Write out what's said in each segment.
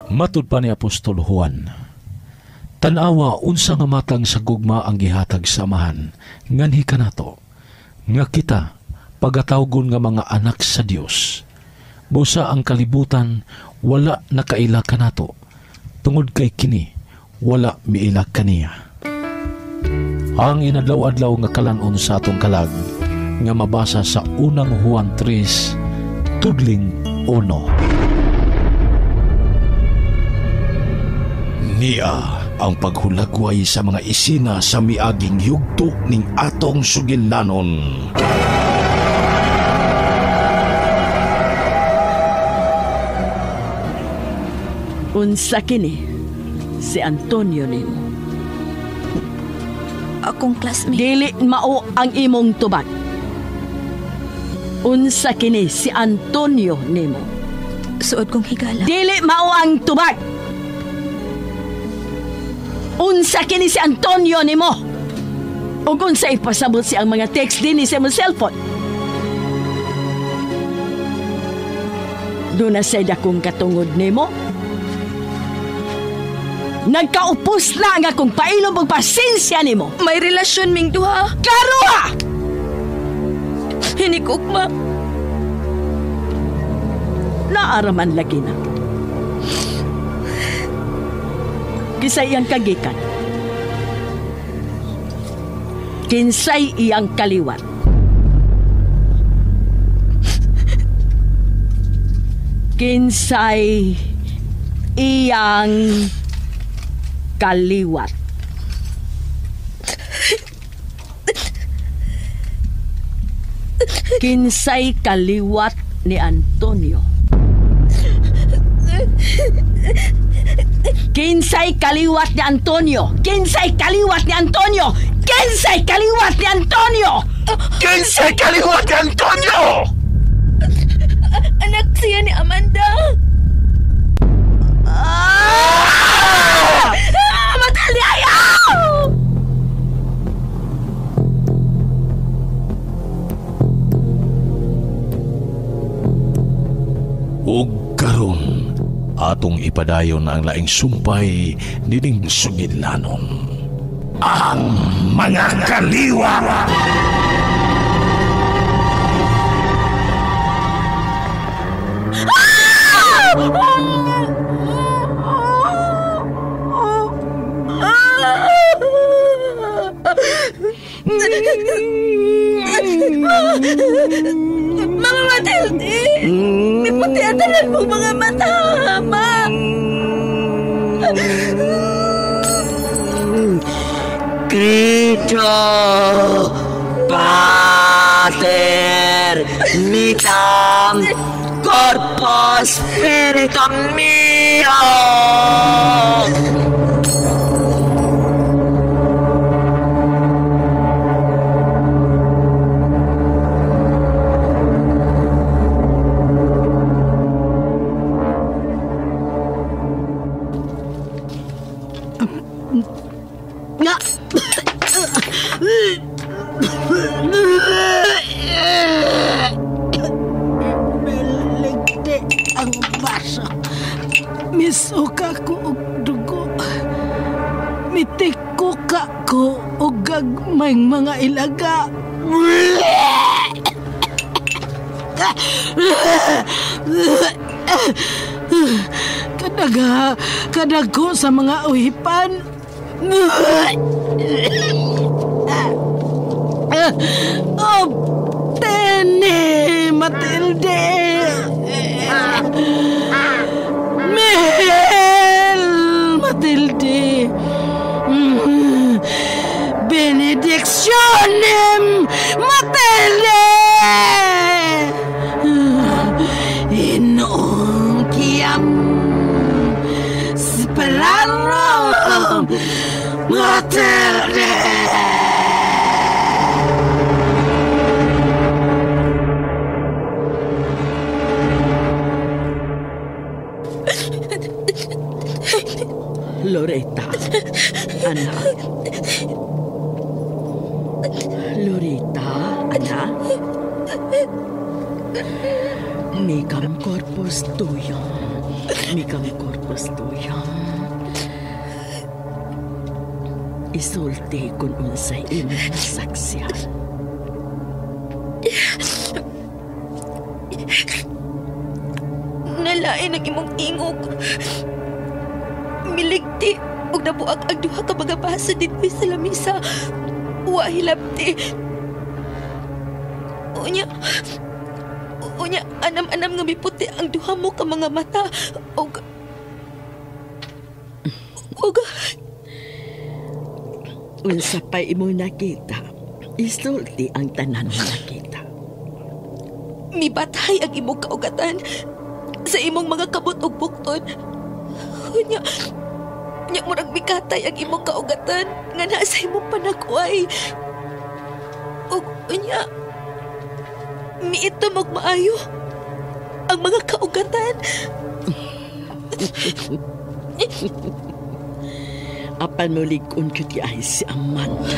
Matud pa ni Apostol Juan, tan-awa unsa nga matang sa gugma ang gihatag sa Amahan nganhi kanato, nga kita pagatawgon nga mga anak sa Dios. Busa ang kalibutan wala nakaila kanato, tungod kay kini wala miila kaniya. Ang inadlaw-adlaw nga kalan-on sa atong kalag nga mabasa sa unang Juan 3 tudling 1. Niya ang paghulagway sa mga isina sa miaging yugto ning atong sugilanon. Unsa kini si Antonio nimo? Akong classmate. Dili mao ang imong tubag. Unsa kini si Antonio nimo? Suod kong higala. Dili mao ang tubag. Unsa kini si Antonio nimo? Ug unsa ipasabot si ang mga text dinhi sa imong cellphone? Doon na say dakong katungod nimo. Nagkaupos na ang akong pailom og pasensya nimo. May relasyon ming duha. Klaro ha! Hinikugma. Naaraman lagi na. Kinsay iyang kagikan. Kinsay iyang kaliwat. Kinsay iyang kaliwat. Kinsay kaliwat ni Antonio. Kinsay kaliwat ni Antonio. Kinsay kaliwat ni Antonio. Kinsay kaliwat ni Antonio. Kinsay kaliwat ni Antonio. Anak siya ni Amanda. Ah! Matalya, ayaw! Ug karon atong ipadayon ang laing sumpay nining sugilanon. Ang mga kaliwa! Mama Matilde! May puti ang tanan mong mga mata, ma! Credo Pater Mitam Corpus Spiritum Mio! Meligte ang baso. Misuka ko og dugo. Mitikuka ko og gagmayng mga ilaga. Kadago sa mga uhipan. Obtene, Matilde. Mel, Matilde. Benedictionem, Matilde. Inunquiam sperarum, Matilde. Loretta, anak. Loretta, anak. Micam corpus tuum. Mikang korpos tuyang. Isulti kung unsay imong nasaksihan. Nalain ang imong tingog. Miligti ug nabuak ang duha ka mga basa dinhi sa lamisa. Wa hilabti. Unya, anam-anam nga miputi ang duha mo ka mga mata og unsa pa imong nakita, isulti ang tanan nga nakita. Mibatay ang imong kaugatan sa imong mga kabot ug bukton. Unya, murag mikatay ang imong kaugatan nga naa sa imong panagway. Ug unya, miitom og maayo ang mga kaugatan. Apan mulig-on gyud ay si Amanda.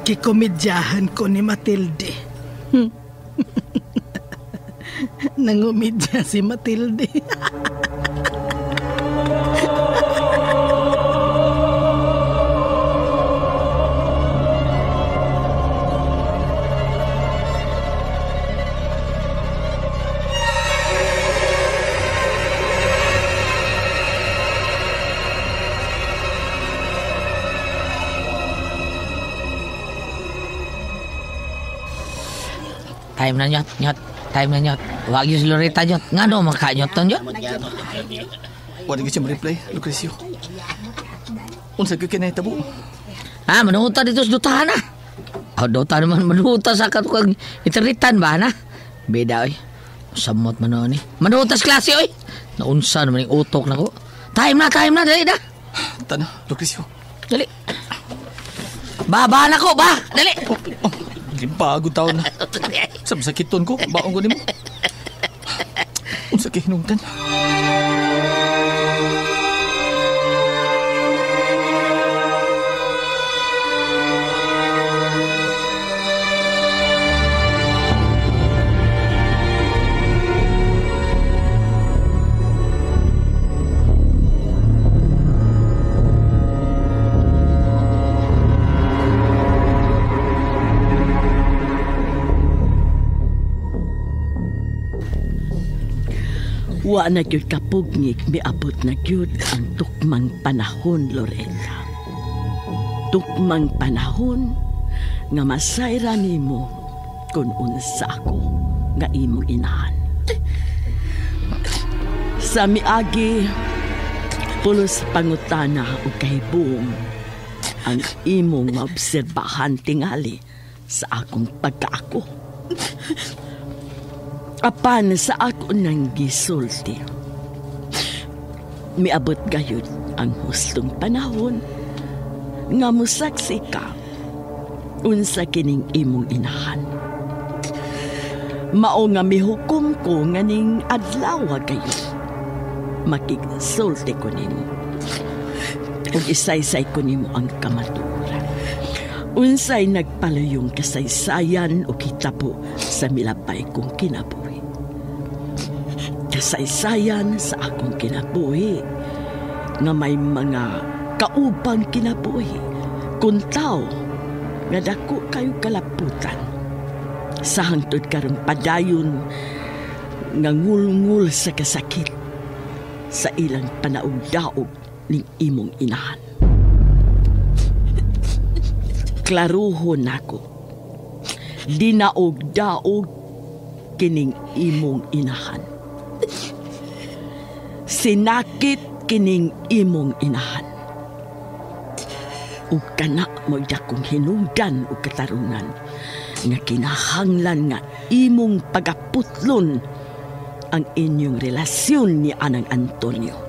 Kikomedyahan ko ni Matilde. Nangumedya si Matilde. Time na nyot, nyot. Time na nyot. Wag yung Loretta nyot. Nga no, makanyot to nyot. Wala ko siya ma-reply, Lucrecio. Unsa ko kinahitabo? Ha, manuta dito sa dutahan na. O, duta naman, manuta sa katukang internetan ba na? Bida, oy. Samot man noon eh. Manuta sa klase, oy. Naunsa naman yung utok na ko. Time na, dali na. Tana, Lucrecio. Dali. Ba, ba na ko, ba. Dali. Oh, bago taon na. Samsakiton ko, baong ko nimo. Unsa kay hinungdan? Wa na gyud kapugnik, miabot na gyud ang tukmang panahon, Loretta. Tukmang panahon nga masayra nimo kung unsa ako nga imong inahan. Sa miagi, pulos pangutana o kahibong ang imong maobserbahan tingali sa akong pagkaako. Apan sa ako nang gisulti, miabot gayud ang hustong panahon nga musaksi ka unsa kining imong inahan. Mao nga mihukom ko nga ning adlaw gayud makigsulti ko nimo ug isaysay ko nimo ang kamatuoran. Unsay nagpaluyong kasaysayan o kitabo sa milabay kong kinabuhi. Kasaysayan sa akong kinabuhi nga may mga kaubang kinabuhi kung tao nga dako kayo kalaputan sa hangtod karong padayon nga ngulngul sa kasakit sa ilang panaugdaog ning imong inahan. Klaruhon nako, dinaog-daog kining imong inahan. Sinakit kining imong inahan. Ug kana mo'y dakong hinungdan ug katarungan nga kinahanglan nga imong pagaputlon ang inyong relasyon ni Anang Antonio.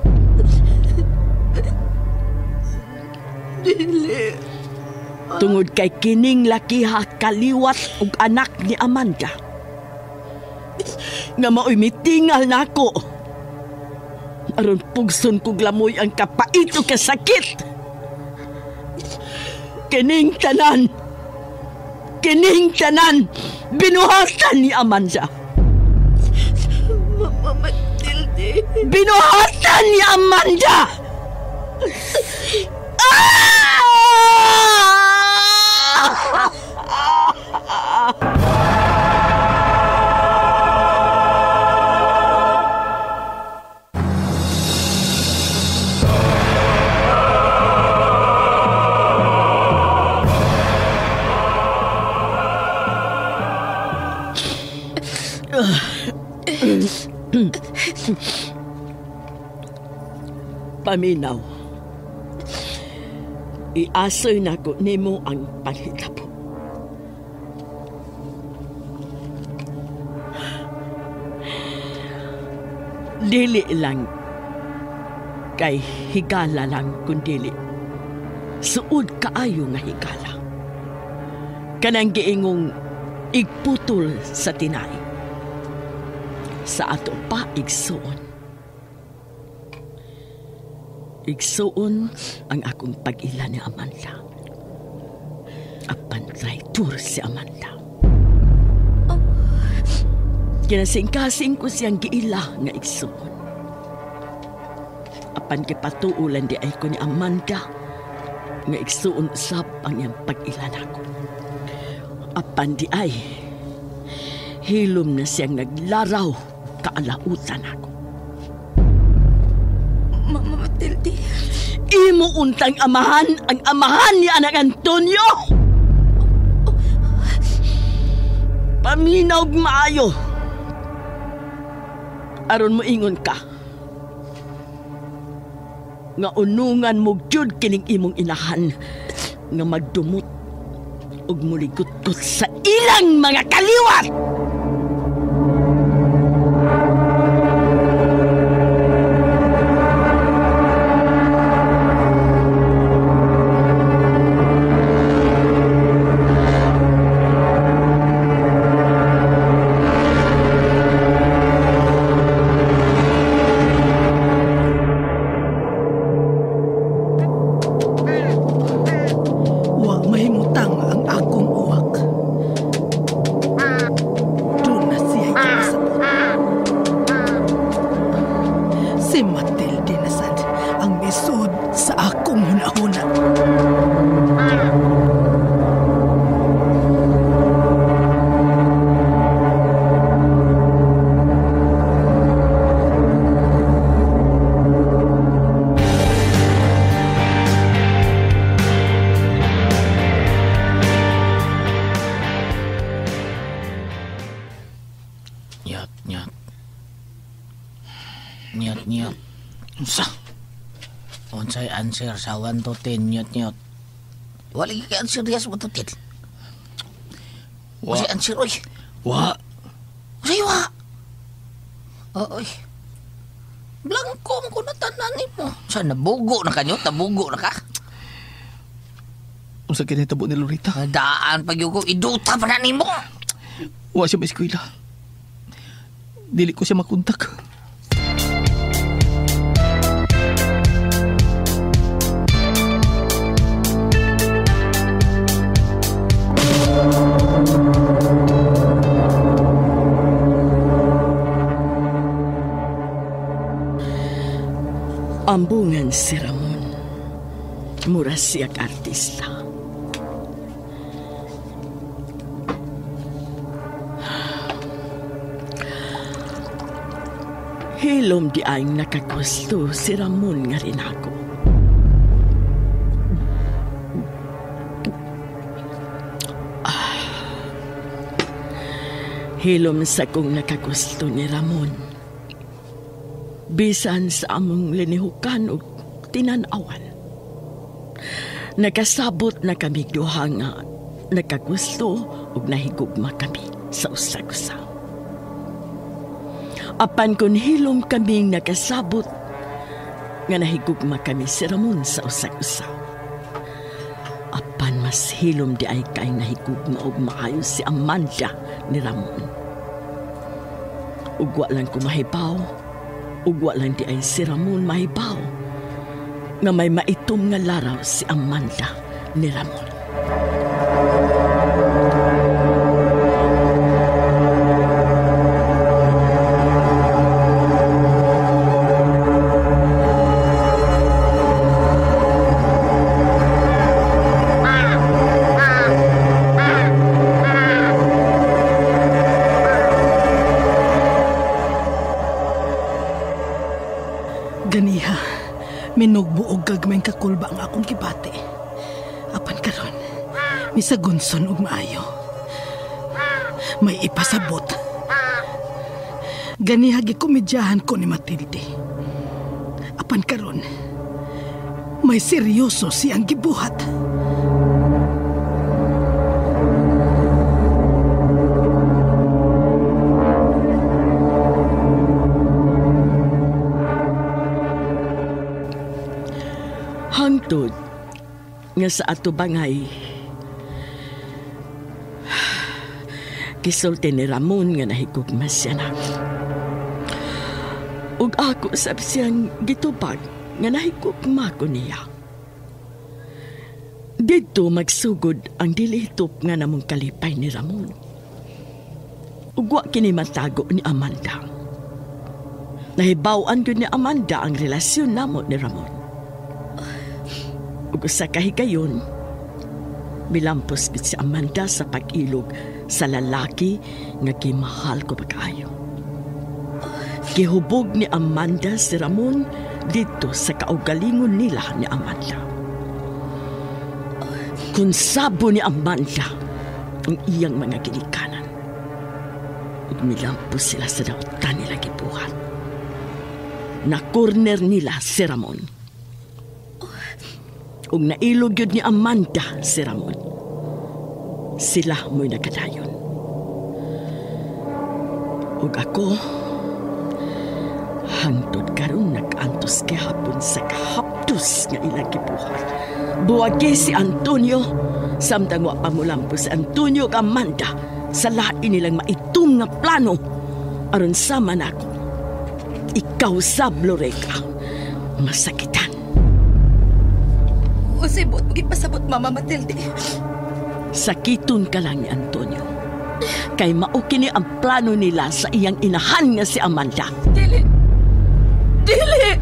Dili. Tungod kay kining lakiha kaliwat ug anak ni Amanda nga mao'y mitingal nako. Aron pugson kog lamoy ang kapait o kasakit. Kining tanan, binuhatan ni Amanda. Mama Matilde. Binuhatan ni Amanda! Ah! Paminaw. Iasoy na ko nimo ang panghitabo. Dili lang kay higala lang kun dili. Suod kaayo nga higala. Kanang giingong igputol sa tinai. Sa ato pa igsuon. Igsuon ang akong pag-ila ni Amanda. Apan traitor si Amanda. Oh. Kinasingkasing ko siyang giila nga igsuon. Apan kipatuulan di ay ko ni Amanda nga igsuon usab ang iyang pag-ila nako. Apan di ay hilom na siyang naglaraw kaalautan ako. Mama Matilde. Imo untang amahan ang amahan ni anak Antonio. Paminaw maayo. Aron mo ingon ka. Nga unungan mo gyud kining imong inahan nga magdumot ug muligot-got sa ilang mga kaliwat. Si Matilde na sad ang misud sa akong hunahuna. Nyat, nyat. Nyat, nyat. Unsa? Unsay answer sa 1 to 10, nyot, nyot. Wala kay answer diya sa 1 to 10. Unsay answer, oy? Wa. Unsay wa? Oy. Blanco mo ko na tanan nimo. Sa nabugo na ka nyot, nabugo na ka. Unsa kini tabo ni Lorita? Daan pagyugo, iduta pa na nimo. Wa siya ma-eskwela. Dili ko siya makontak. Ambungan si Ramon. Mura siya artista. Hilom di ay nakagusto si Ramon nga rin ako. Hilom sa kong nakagusto ni Ramon. Bisan sa among linihukan o tinanawan. Nakasabot na kami duha nga nakagusto o nahigugma kami sa usag-usa. Apan kun hilom kaming nakasabot nga nahigugma kami si Ramon sa usag-usa. Apan mas hilom di ay kay nahigugma og maayo si Amanda ni Ramon. Ug wa lang ko mahibaw Ug wa lang di ay si Ramon mahibaw nga may maitom nga laraw si Amanda ni Ramon. Ganiha, minugbuog gagmayng kakulba ang akong gibati. Apan karon, misagunson og maayo. May ipasabot. Ganiha gikomedyahan ko ni Matilde. Apan karon, may seryoso siyang gibuhat. Hangtod nga sa ato bangay, gisulti ni Ramon nga nahigugma siya na. Ug ako sab siyang gitubag nga nahigugma ko niya. Didto magsugod ang dilitop nga namong kalipay ni Ramon. Ug wa kini matago ni Amanda. Nahibaw-an gyud ni Amanda ang relasyon namo ni Ramon. Ug usa ka higayon, milampos gid si Amanda sa pag-ilog sa lalaki nga gimahal ko pag-ayo. Gihubog ni Amanda si Ramon didto sa kaugalingon nila ni Amanda. Konsabo ni Amanda ang iyang mga ginikanan. Ug milampos sila sa dautan nila gibuhat. Na corner nila si Ramon. Ug nailog yun ni Amanda si Ramon. Sila mo'y nagkadayon. Ug ako, hangtod karon nag-antos gihapon sa kahaptos nga ilang gibuhat. Buwagi si Antonio, samtang wa pa mulampos si Antonio ug Amanda sa lain nilang maitom nga plano aron sama nako. Ikaw sab, Loreka, masakitan. Unsay buot mo gipasabot, Mama Matilde? Sakiton ka lang ni Antonio. Kay mao kini ang plano nila sa iyang inahan nga si Amanda. Dili! Dili!